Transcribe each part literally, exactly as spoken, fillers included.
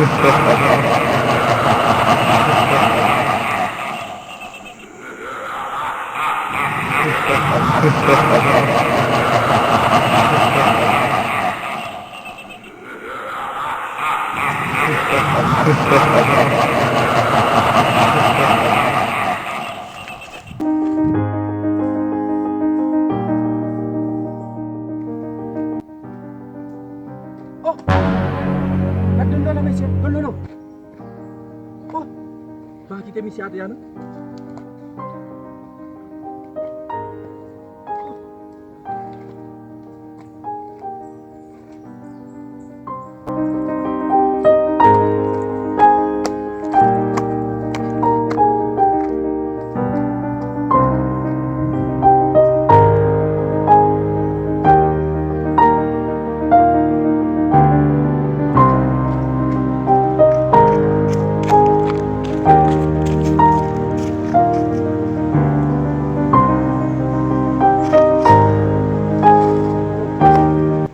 Oh! Gad Don Dolo, mesye! Don Dolo! Oh! Pa kite misye atè a, non.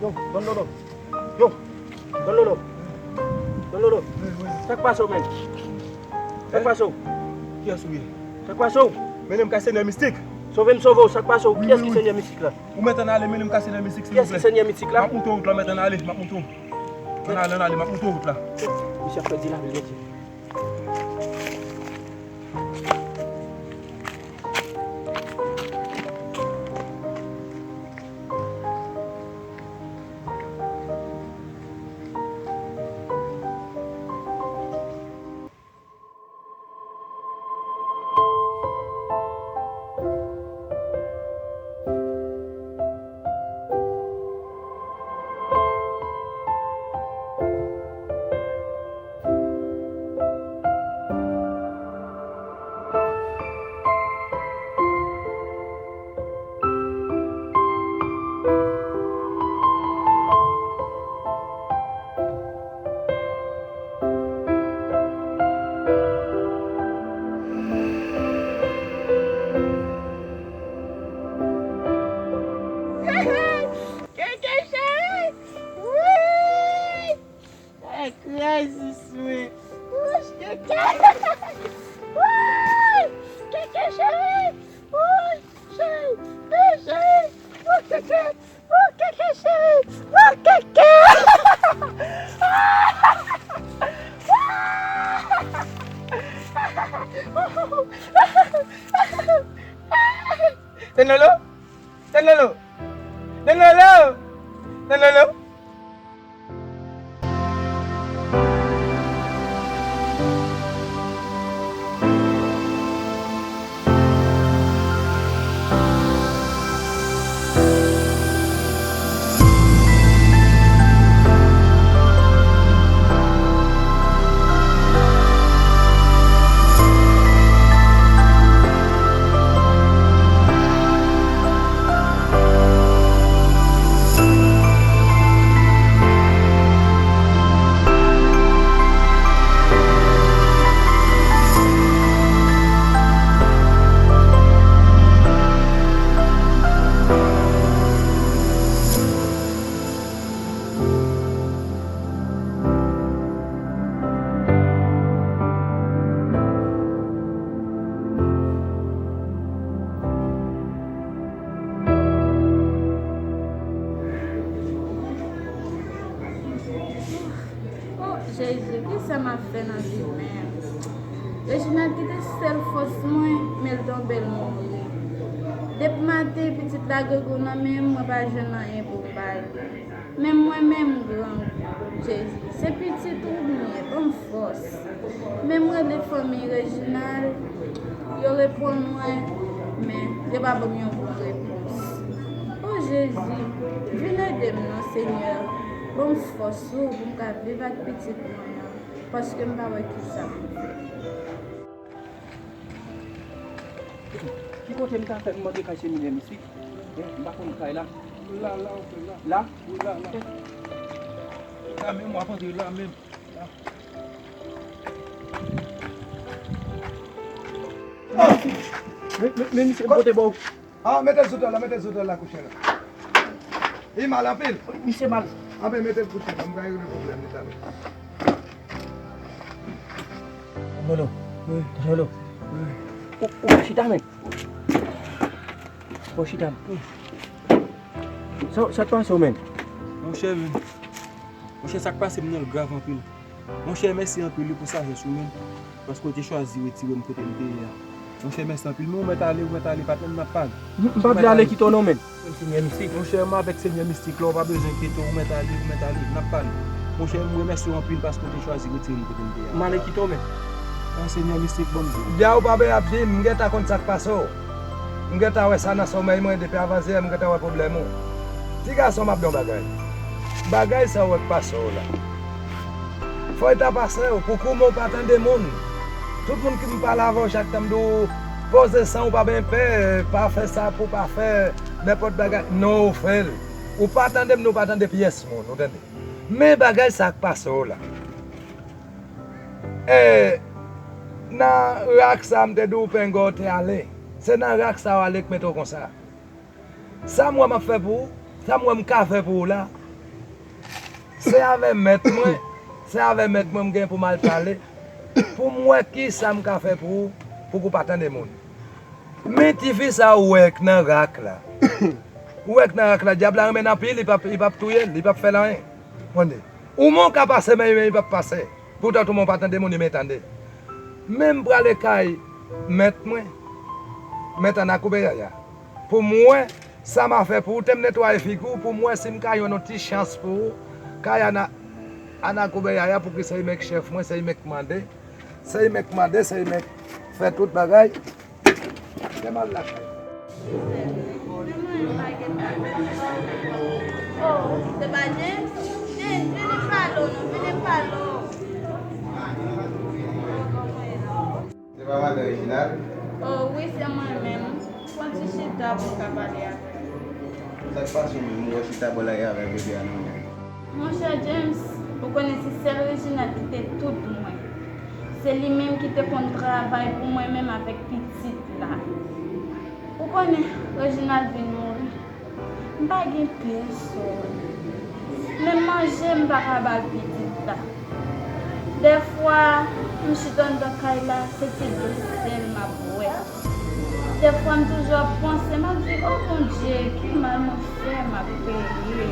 Yo, Don Dolo. Yo, Don Dolo. Don Dolo. Wi, wi. Sa k pase w, menm? Sa k pase w? Kiyès ou ye? Sa k pase w? Mennen m kay Senyè Mistik. Sove m sove w, sa k pase w? Wi, kiyès wi, ki wi. Senyè Mistik la? Ou mèt ann ale, mennen m kay Senyè Mistik, silvouplè. Kiyès ki Senyè Mistik la? M ap montre w wout la, ou mèt ann ale, m ap montre w. Ann ale, ann ale, m ap montre w wout la. Misye ap fè di lavi l, mesye. Keke cheri! Wi! Ay, kraze sou mwen. Wouch, keke. Wouch, keke cheri. Wouch, cheri. Wi, cheri. Wouch, keke. Wouch, keke cheri. Wouch, keke. Tennolo? Tennolo? Tennolo? Tennolo? O Jezi, kisa m ap fè nan vi menm? Reginald ki te sèl fòs mwen, men l tonbe, l mouri. Depi maten, pitit la grangou nan men m, mwen pa jwenn anyen pou m ba l. Men mwen menm, m grangou, Jezi. Se pitit ou m ye, ban m fòs. Men m rele fanmi Reginald, yo reponn mwen, men yo pa ban m yon bon repons. O Jezi, vin ede m non, Senyè. Ban m fòs ou pou m ka viv ak pitit mwen an, paske m pa wè kisa pou m fè. Ki kote m ta fè m antre kay Senyè Mistik? Eh, m pa konn kay la. La, la, ou fè la. La? Wi, la, la. La menm, w ap antre la menm. La. Men, men, men, misye pote ba w. Ah, mete l sou tòl la, mete l sou tòl la, kouche la. Li mal anpil. Misye mal. Anben, mete l kouche la, m ka regle pwoblèm li talè. Nolo. Wi. Nolo. Wi. Ou, ou pa chita, men. Ou pa chita. Sa, sa k pase w, men? Monchè, men. Monchè, sa k pase m nan l grav anpil. Monchè, mèsi anpil wi pou sajès ou, men. Paske w te chwazi retire m kote m te ye a. Monchè, mèsi anpil. Men ou mèt ale, ou mèt ale, patnè m, n ap pale. M, m pa vle ale kite w non, men. Senyè Mistik. Monchè, m avèk Senyè Mistik la, ou pa bezwen enkyete w, ou mèt ale, ou mèt ale, n ap pale. Monchè, m remèsye w anpil paske w te chwazi retire m kote m te ye a. M ale kite w, men. An, Senyè Mistik, ban m di w. Dja ou pa bezwen ap di, m gentan konn sa k pase w. M gentan wè sa nan somèy mwen, depi avan zeyè, m gentan wè pwoblèm ou. Ti gason, m ap di w yon bagay. Bagay sa w wè k pase w la. Fò l ta pase w, pou kouman w pa tande moun. Tout moun ki m pale avè w, chak tan m di w, poze san w, pa byen pè, pa fè sa pou w pa fè, nenpòt bagay. Non, ou fè l. Ou pa tande m, non, ou pa tande pyès moun, ou tande. Men bagay sa k pase w la. E, nan rak sa, m te di w penge w te ale. Se nan rak sa w ale k mete w konsa. Sa m wè m ap fè pou ou, sa m wè m ka fè pou ou la, se avè mèt mwen, se avè mèt mwen m gen pou m al pale, pou m wè kisa m ka fè pou ou, pou ou pa tande moun. Men tifi sa ou wè k nan rak la, ou wè k nan rak la, dyab la renmen l anpil, li p ap, li p ap touye l, li p ap fè l anyen. Tande. Ou men w ka pase, men, men li p ap pase. Poutan tou men w pa tande moun, li men tande. Men m prale kay mèt mwen, mèt Ana Koubeyaya. Pou m wè sa m a fè pou ou, te m netwaye figi w, pou m wè si m ka jwenn yon ti chans pou ou. Kay Ana, Ana Koubeyaya, pou ki se li menm k chèf mwen, se li menm k mande. Se li menm k mande, se li menm k fè tout bagay. Te m al lakay. Oh, se pa James? James, vini pale w non, vini pale w. Se pa madan Reginald? Oh, wi, se mwen menm. Pran ti chita pou m ka pale avè w. Sa k pase w menm? Ou wè chita bò lari avèk bebe a nan men w. Monchè James, ou konnen se sèl Reginald ki te tout mwen. Se li menm ki te konn travay pou mwen menm avèk pitit la. Ou konnen, Reginald vin mouri. M pa gen pèsòn. Menm manje, m pa ka ba l pitit la. Dèfwa, m chita anndan kay la, se ti dlo sèl m ap bwè. Dèfwa m toujou ap panse, m ap di, o Bondye, ki mal mwen fè m ap peye?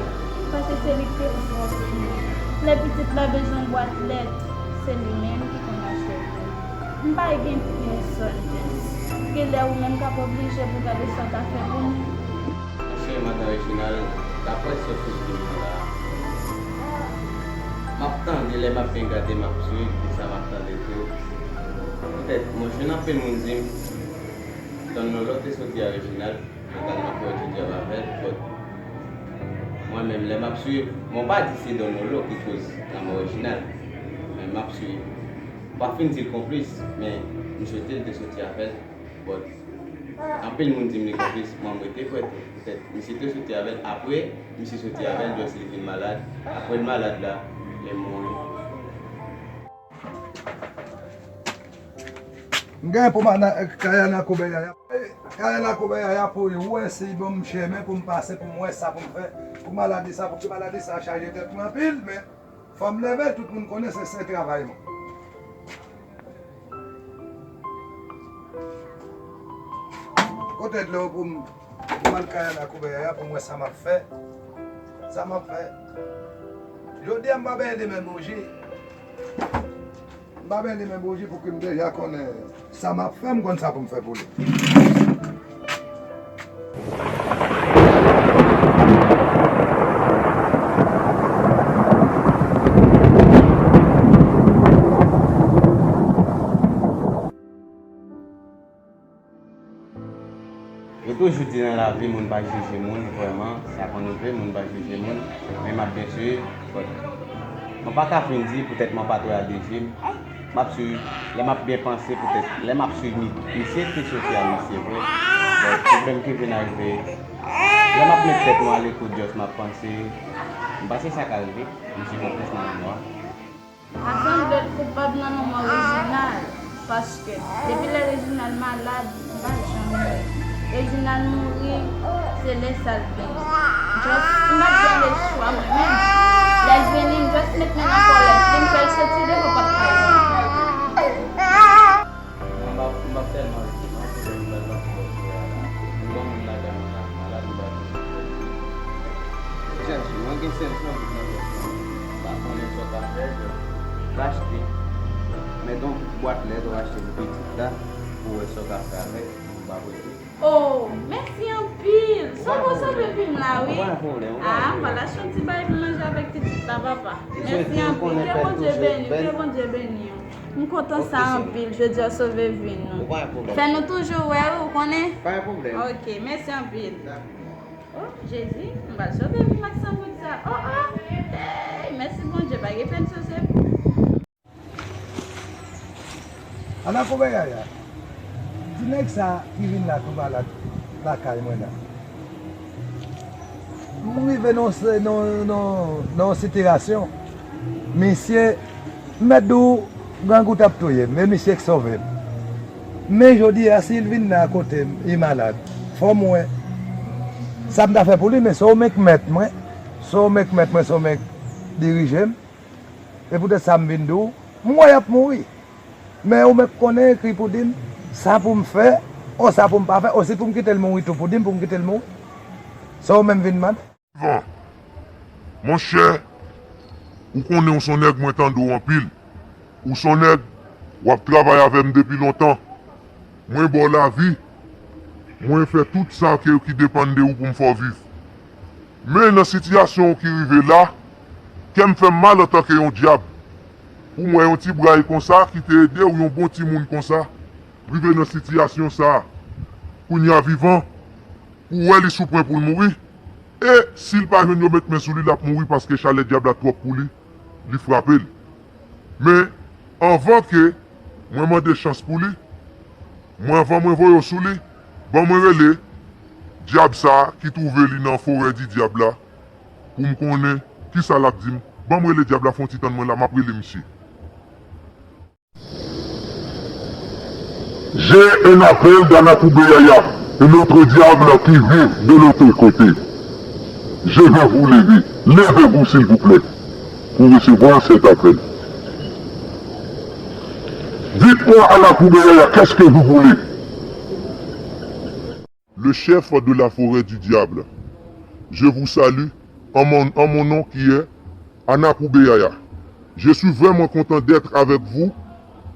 Paske se li k te fòs mwen. Lè pitit la bezwen bwat lèt, se li menm ki konn achte pou li. M pa gen pèsòn, James. Gen lè ou menm k ap oblije pou gade sa w ka fè pou mwen. Monchè, madan Reginald, daprè sa w sot di m nan la a, m ap tande, lè m ap byen gade, m ap swiv, e sa m ap tande tou. Poutèt, mwen jwenn anpil moun di m, Don Lolo te soti a Reginald, totalman fè etidye avè l, but mwen menm, lè m ap swiv, mwen pa di se Don Lolo ki koz lanmò Reginald, men m ap swiv. M pa fin di l konplis, men m swete l te soti avè l, but anpil moun di m li konplis, mwen m rete kwè tou. Poutèt, misye te soti avè l, apre misye soti avè l, just li vin malad, apre l malad la, li mouri. M gen pou m al nan kay Ana Koubeyaya. Kay Ana Koubeyaya pou li wè si ban m chemen pou m pase, pou m wè sa pou m fè. Pou maladi sa, pou ki maladi sa chaje tèt mwen anpil, men fò m leve, tout moun konnen se, se travay mwen. Kote dlo pou m, pou m al kay Ana Koubeyaya pou m wè sa m ap fè. Sa m ap fè. Jodi a m pa benyen demen bouji. M pa benyen demen bouji pou ki m deja konnen sa m ap fè, m konn sa pou m fè pou li. Yo toujou di nan lavi, moun pa jije moun, vrèman, sa konn rive, moun pa jije moun, men m ap byen swiv, but mwen pa ka fin di, poutèt mwen pa twò a de je m, m ap swiv, lè m ap byen panse, poutèt, lè m ap swiv mi-, misye te soti a misye vre, but pwoblèm ki vin arive, lè m ap met tèt mwen alekout, just m ap panse, m panse sa ka rive, misye konplis nan lanmò a. Asanble koupab nan lanmò Reginald, paske depi lè Reginald malad, m pa janm wè. Reginald mouri, se lè sa l vini. Just, m pa t gen lechwa mwen menm. Lè l vini, m just met men nan kòlèt li, m fè l soti devan pòt kay mwen. M ap tèlman rete, m ap tèlman rete, m ap tèlman rete. M gon moun lakay mwen la ki malad, m pa konn sa pou fè. Chèche, mwen gen sèl sanbit nan tèt mwen. M pa konnen sa w ka fè, m achte. Mete yon bwat lèt ou achte pou pitit la, pou wè sa w ka fè avèk, m pa prese. Oh, mèsi anpil. Sa w sove vi m la, wi. Ah, m pral achte yon ti bagay pou manje avèk pitit la, papa. Mèsi anpil. Ke Bondye beni w, ke Bondye beni w. M kontan sa anpil. Jodi a w sove vi nou. Fè nou toujou wè, wi, ou konnen. Pa gen pwoblèm. Ok, mèsi anpil. Oh, Jezi, m pral sove vi m ak sanbit sa. Oh, oh. Hey, mèsi Bondye, pa gen pèn sou se. Ana koube yaya. Ti nèg sa ki vin la tou malad lakay mwen la. M rive nan yon se- nan nan nan yon sitiyasyon. Misye, m mèt di w, grangou t ap touye m, men misye k sove m. Men jodi a, si l vin la kote m, li malad, fò m wè sa m ta fè pou li, men se ou menm k mèt mwen, se ou menm k mèt mwen, se ou menm k dirije m. E poutèt sa m vin di w, m wè y ap mouri. Men ou menm konnen ekri pou di m sa pou m fè, o sa pou m pa fè, o si pou m kite l mouri tou pou di m pou m kite l mouri. Sa ou menm vin mande. Van, monchè, ou konnen ou s on nèg mwen tande w anpil. Ou s on nèg, w ap travay avè m depi lontan. Mwen ba w lavi. Mwen fè tout sa ke, ki depann de ou pou m fè w viv. Men nan sitiyasyon w ki rive la, kè m fè m mal antanke yon dyab. Pou m wè yon ti bray konsa ki te ede w, yon bon timoun konsa, rive nan sitiyasyon sa a. Kounye a vivan, ou wè li sou pwen pou l mouri. E si l pa jwenn yo met men sou li, l ap mouri paske chalè dyab la twòp pou li, li frape l. Men, anvan ke mwen mande chans pou li, mwen, anvan mwen voye w sou li, ban mwen rele dyab sa a ki twouve li nan forè di dyab la, pou m konnen kisa l ap di m. Ban m rele dyab la, fè yon ti tann mwen la, m ap rele misye. J'ai un appel d'Anakoubeyaya, un autre diable qui vit de l'autre côté. Je vais vous lever. Levez-vous, s'il vous plaît, pour recevoir cet appel. Dites-moi, Anakoubeyaya, qu'est-ce que vous voulez? Le chef de la forêt du diable, je vous salue en mon, en mon nom qui est Anakoubeyaya. Je suis vraiment content d'être avec vous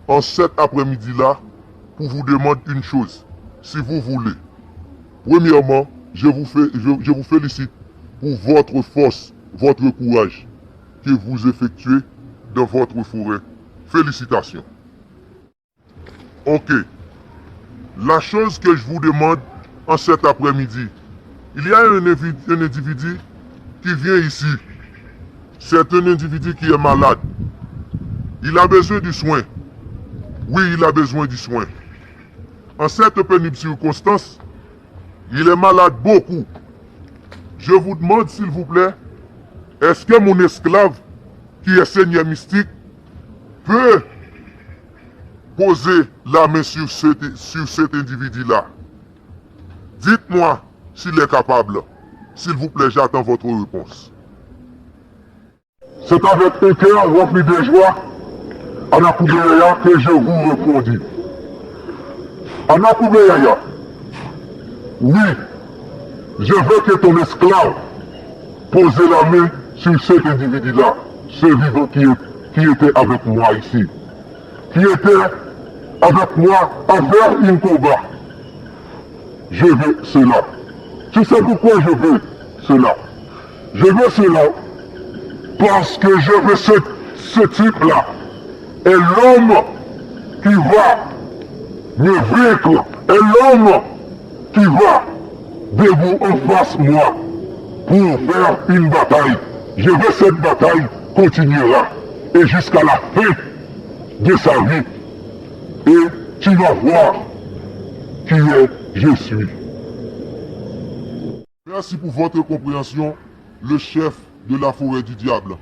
en cet après-midi-là pour vous demander une chose, si vous voulez. Premièrement, je vous fais, je, je vous félicite pour votre force, votre courage que vous effectuez dans votre forêt. Félicitations. Ok. La chose que je vous demande en cet après-midi, il y a un invi- un individu qui vient ici. C'est un individu qui est malade. Il a besoin du soin. Oui, il a besoin du soin. En cette pénible circonstance, il est malade beaucoup. Je vous demande, s'il vous plaît, est-ce que mon esclave, qui est Seigneur Mystique, peut poser la main sur cet, sur cet individu-là? Dites-moi s'il est capable. S'il vous plaît, j'attends votre réponse. C'est avec un cœur rempli de joie, Anakoubeyaya, que je vous répondis. Anakoubeyaya, oui, je veux que ton esclave pose la main sur cet individu-là, ce vivant qui, est- qui était avec moi ici, qui était avec moi à faire un combat. Je veux cela. Tu sais pourquoi je veux cela? Je veux cela parce que je veux ce, ce type-là est l'homme qui va me vaincre, est l'homme qui va debout en face moi pour faire une bataille. Je veux cette bataille continuera et jusqu'à la fin de sa vie. Et tu vas voir qui est je suis. Merci pour votre compréhension, le chef de la forêt du diable.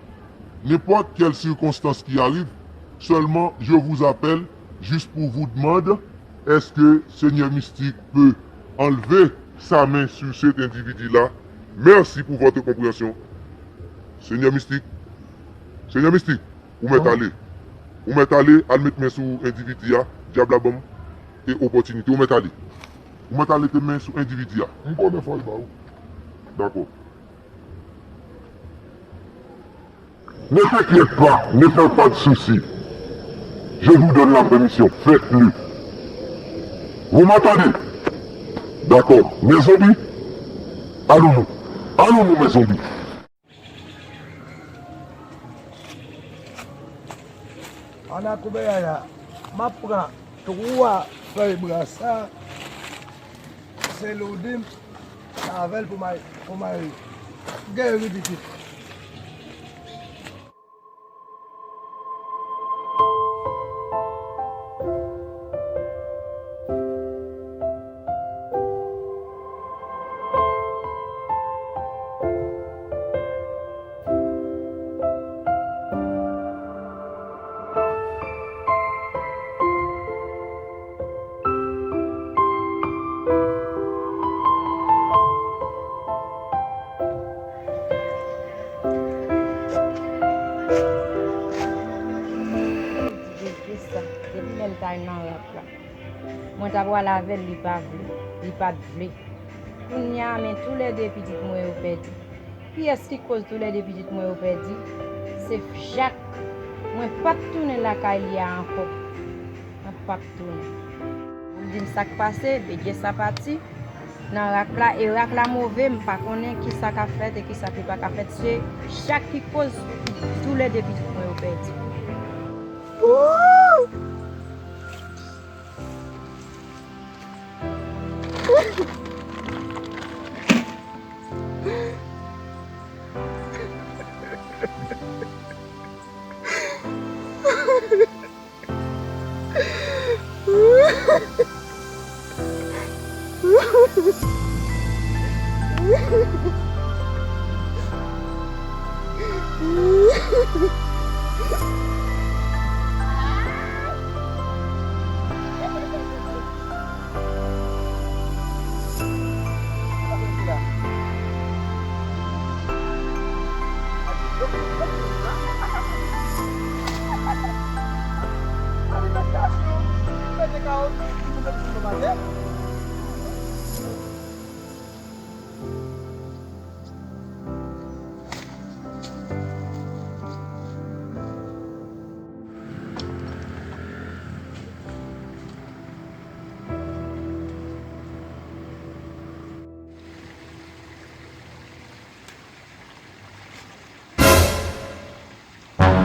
N'importe quelle circonstance qui arrive, seulement je vous appelle juste pour vous demander, est-ce que Seigneur Mystique peut enlever sa main sur cet individu-là? Merci pour votre compréhension. Seigneur Mystique, Seigneur Mystique, ou mèt ale. Ou mèt ale, al met men sou endividi a, dyab la ban m. E opòtinite, ou mèt ale. Ou mèt ale te men sou endividi a. M konnen fò l ba ou. Dakò. Ne t'inquiète pas, ne fais pas de soucis. Je vous donne la permission, faites-le. Vous m'entendez? D'accord. Mes zombies, allons-nous. Allons-nous, mes zombies. Ann a koubeya a, m ap pran twa fèy brasa, se li w di m, avè l pou m al, pou m al geri pitit. Depi sa, depi lè l t al nan rak la, mwen t ap pral avè l, li pa vle, li pa t vle. Kounye a, men toulède pitit mwen yo pèdi. Kiyès ki koz toulède pitit mwen yo pèdi? Se Jak. Mwen p ap tounen lakay li a ankò. Mwen p ap tounen. Pou l di m sa k pase, Bedjè sa pati nan rak la, e rak la move, m pa konnen kisa k ap fèt e kisa ki pa ka fèt. Se Jak ki koz toulède pitit mwen yo pèdi.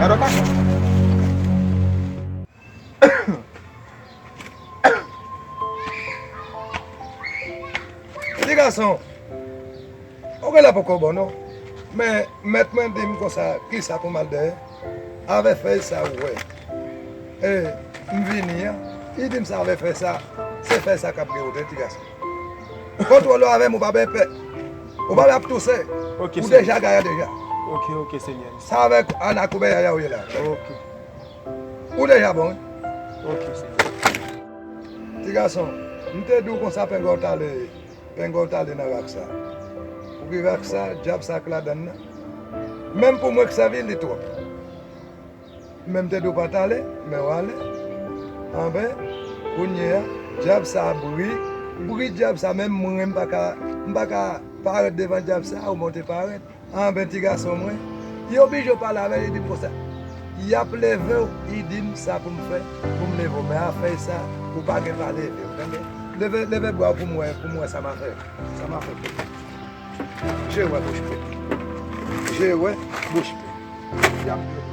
Gade w ka. Ti gason, ou genlè poko bon non. Men mèt mwen di m konsa, kisa pou m al dèyè? Avè fèy sa ou wè. E, m vini an, li di m sa avè fèy sa, se fèy sa k ap gen wote, ti gason. Kontwole w avè m, ou pa bezwen pè. Ou pa ap touse. Ok, ou deja gayan deja. Ok, ok, Senyè. Sa avèk Ana Koubeyaya ou ye la. Ok. Ou deja bon, wi. Ok, Senyè. Ti gason, m te di w konsa pengè w t ale, pengè w t ale nan rak sa. Ou ki rak sa, dyab sa k ladann nan. Menm pou mwen k sèvi l, li twòp. Men m te di w pa t ale, men w ale. Anben, kounye a, dyab sa bri, bri dyab sa, menm mwen, m pa ka, m pa ka parèt devan dyab sa, ou monte parèt. Anben, ti gason mwen, yo oblije pale avè l, li di m konsa, y ap leve w, li di m sa pou m fè, pou m leve w, men afè sa, ou pa gen pa leve w, tande? Leve, leve bra w pou m wè, pou m wè sa m a fè, sa m a fè pou ou. Je wè bouch pe. Je wè bouch pe. Dyab yo.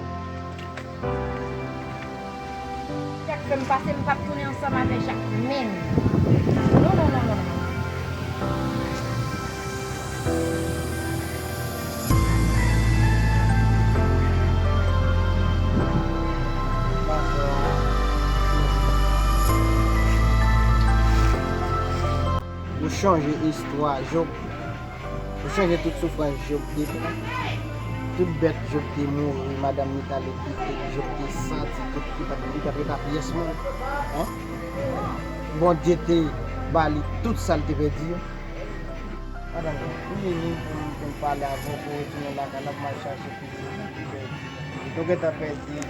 Jak fè m pase, m p ap tounen ansanm avè Jak menm. Non, non, non, non, non. Ou chonje istwa Jòb? Ou chonje tout soufrans Jòb te pran? Tout bèt Jòb te mouri, madanm li t ale kite, Jòb te santi tout, li pa t, li pa t ret a pyès moun. Hein? Bondye te ba li tout sa l te pèdi yo. Madanm, ou vini pou m, pou m pale avè w, pou w retounen lakay la, pou m al chache pitit ou ki pèdi. Nou gentan pèdi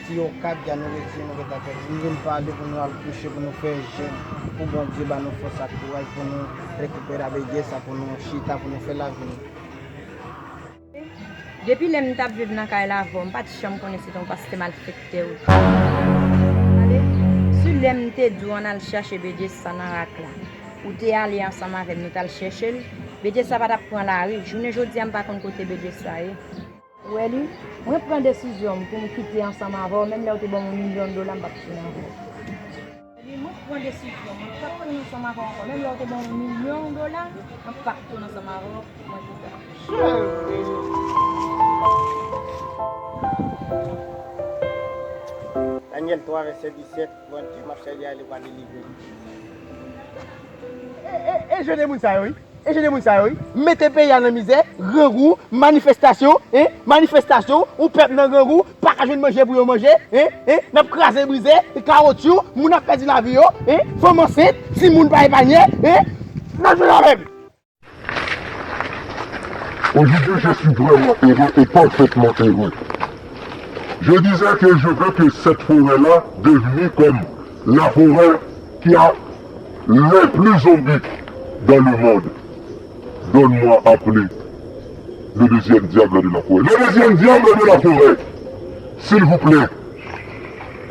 Si yo kat, dja nou retire, nou gentan pèdi. Nou vin pale pou nou al kouche, pou nou fè jèn, pou Bondye ba nou fòs ak kouraj pou nou rekipere Bèdye sa, pou nou chita, pou nou fè lavi nou. Depi lè m t ap viv nan kay la avè w, m pa t janm konnen se te yon pastè malfektè ou te ye. Tande, si lè m te di w ann al chache Bèdye sa nan rak la, ou te ale ansanm avè m, nou t al chèche l, Bèdye sa pa t ap pran lari. Jounen jodi a, m pa konn kote Bèdye sa ye. Ou wè li, mwen pran desizyon m pou m kite ansanm avè w, menm lè w te ban m yon milyon dola, m p ap tounen avè w. Li, mwen pran desizyon, mwen p ap tounen ansanm avè w ankò. Menm lè w te ban m yon milyon dola, mwen p ap tounen ansanm avè w, mwen di sa. Danyèl twa, vèsè disèt, trannde, m ap chèche ale w a delivre m. E, e, e jan de moun sa yo, wi. E jan de moun sa yo, wi. Mete peyi a nan mizè, grangou, manifestasyon, en, manifestasyon, yon pèp nan grangou, pa ka jwenn manje pou yo manje, en, en, n ap kraze brize, kawotchou, moun ap pèdi lavi yo, en, fanm ansent, timoun pa epanye, en, n ap jwenn avè m. Aujourd'hui, je suis vraiment heureux et parfaitement heureux. Je disais que je veux que cette forêt-là devienne comme la forêt qui a les plus zombies dans le monde. Donne-moi à appeler le deuxième diable de la forêt. Le deuxième diable de la forêt, s'il vous plaît,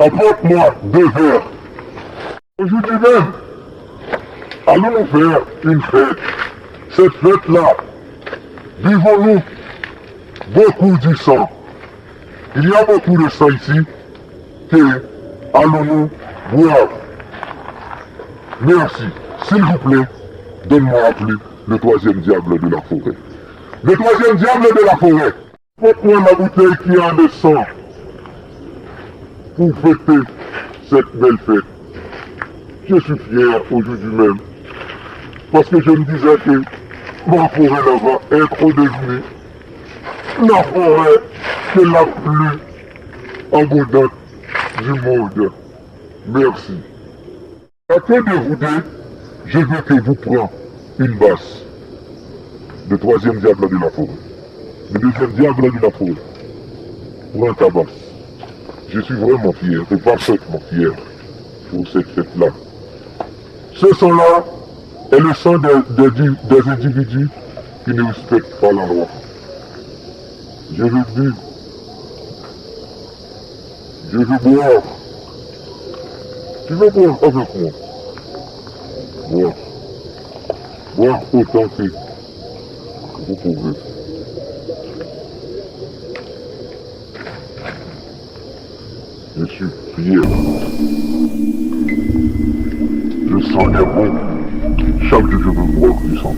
apporte-moi deux verres. Aujourd'hui même, allons-nous faire une fête. Cette fête-là, buvons-nous beaucoup du sang. Il y a beaucoup de sang ici que allons-nous boire. Merci. S'il vous plaît, donne-moi à appeler le troisième diable de la forêt. Le troisième diable de la forêt. Apporte-moi la bouteille qui a le sang pour fêter cette belle fête. Je suis fier aujourd'hui même parce que je me disais que ma forêt là va être devenue la forêt qui est la plus abondante du monde. Merci. Chacun de vous deux, je veux que vous preniez une basse. Le troisième diable de la forêt. Le deuxième diable de la forêt. Prends ta basse. Je suis vraiment fier, et parfaitement fier pour cette fête-là. Ce sang-là est le sang des, des, des individus qui ne respectent pas la loi. Je veux dire, je veux boire. Tu veux boire avec moi? Boire. Boire autant que vous pouvez. Je suis fier. Le sang est bon. Chaque jour, je veux boire du sang.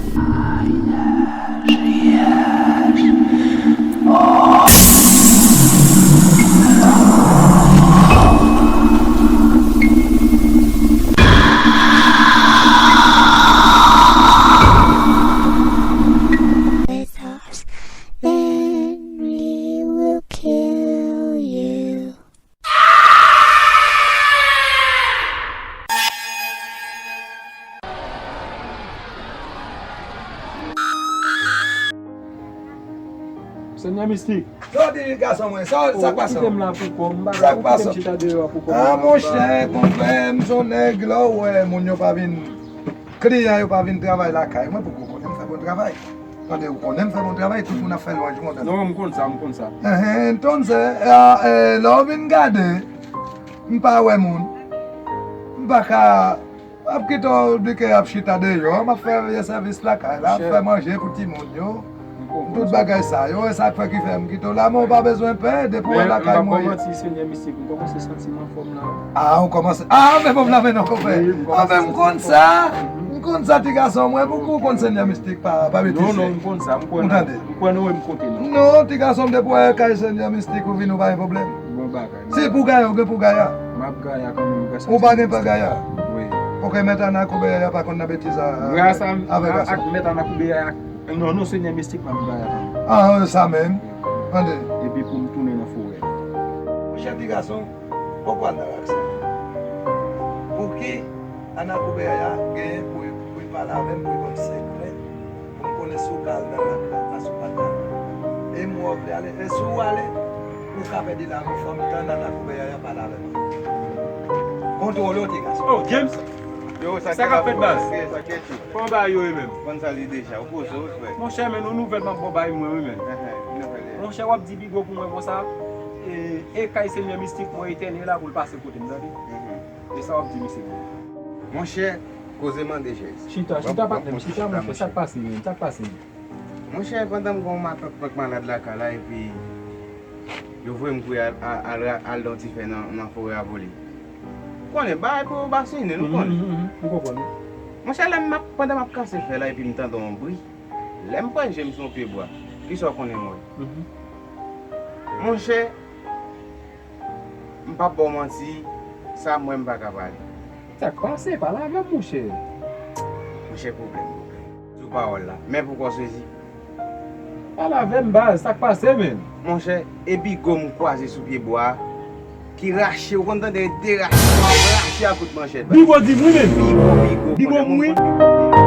Then we will kill you. Senyè Mistik. Sa w di gason mwen, sa, sa k pase w? Ou kite m la pou kò m, m pa ka, ou kite m chita deyò pou kò m. Ah, monchè, konpè, m se yon nèg, lè w wè moun yo pa vin, kliyan yo pa vin travay lakay mwen, pouki w konnen m fè bon travay? Tande, ou konnen m fè bon travay, tout moun ap fè lwanj mwen, tande. Non, m konn sa, m konn sa. Enhen, entonse, e, e, lè w vin gade, m pa wè moun. M pa ka, m ap kite w di ke y ap chita deyò, m ap fè vye sèvis lakay la, ap fè manje pou timoun yo. Tout bagay sa yo, e sa k fè ki fè m kite w la, men w pa bezwen pè, depi w wè lakay mwen ye. Senyè Mistik, m kòmanse santi m anfòm la. Ah, ou kòmanse. Ah, men bon, la, men non, konpè. Ah, men m konn sa. M konn sa, ti gason mwen. Pouki w konn Senyè Mistik pa, pa betize? Non, non, m konn sa. M kwè nan, m kwè nan, wi, m konte nan. Non, ti gason m, depi w wè kay Senyè Mistik ou vin, ou pa gen pwoblèm. Bon bagay. Si pou gaya, ou gen pou gaya. M ap gaya kanmenm, grasa Senyè Mistik. Ou pa gen pa gaya. Wi. Ok, mèt Ana Koubeya pa konn nan betiz a, avè gason. Ak mèt Ana Koubeya. Non, non, Senyè Mistik, m ap bay atann. Ah, sa menm. Tande. Epi pou m tounen nan forè. Monchè, ti gason, poko al nan rak sa. Pouki Ana Koubeya genyen pou, pou l pale avè m, pou l ban m sekrè, pou m konnen si w ka al nan rak la, si w pa ka al. E m wè w vle ale, e si w ale, Ou ka pèdi lavi fanm tan nan lakou bèyè a pale avè mwen. Kontwole w te gason. Oh, James! Yo, sa Sa k ap fèt, baz? Sa k fèt? Kòman bagay yo ye menm? Konn sa li deja, ou poze w frè. Monchè, men yon nouvèl m ap ba w bay mwen wi menm. Ehe, ki nouvèl ye? Monchè, w ap di bigo pou mwen konsa. E, e kay Senyè mistik mwen etènè la pou l pase kote m, tande? Mhm. E sa w ap di misye pou mwen. Monchè, koze mande chèz. Chita, chita patnè m, chita monchè, sa k pase menm, sa k pase menm? Monchè, pandan m gen yon matant mwen k malad lakay la, epi yo voye m kouri al, al, al, al dan ti fè nan, nan forè a vole. Ou konnen, bagay pou yo basinen, nou konnen. M konprann. Monchè, lè m ap, pandan m ap kase fè la, epi m tande yon bri. Lè m pran je m sou yon pye bwa, kisa w konnen m wè? Monchè, m p ap ba w manti, sa m wè m pa ka pale. Sa k pase? Pale avè m, monchè. Monchè, pwoblèm, pwoblèm. Sou pawòl la. Men poukò sezi. Pale avè m, baz, sa k pase, menm? Monchè, e bigo m kwaze sou pye bwa a, ki rache, ou konn tande derache, rache a kout manchèt. Bigo di m wi, menm. Bigo, bigo, Bigo konnen moun mouri. konn bigo.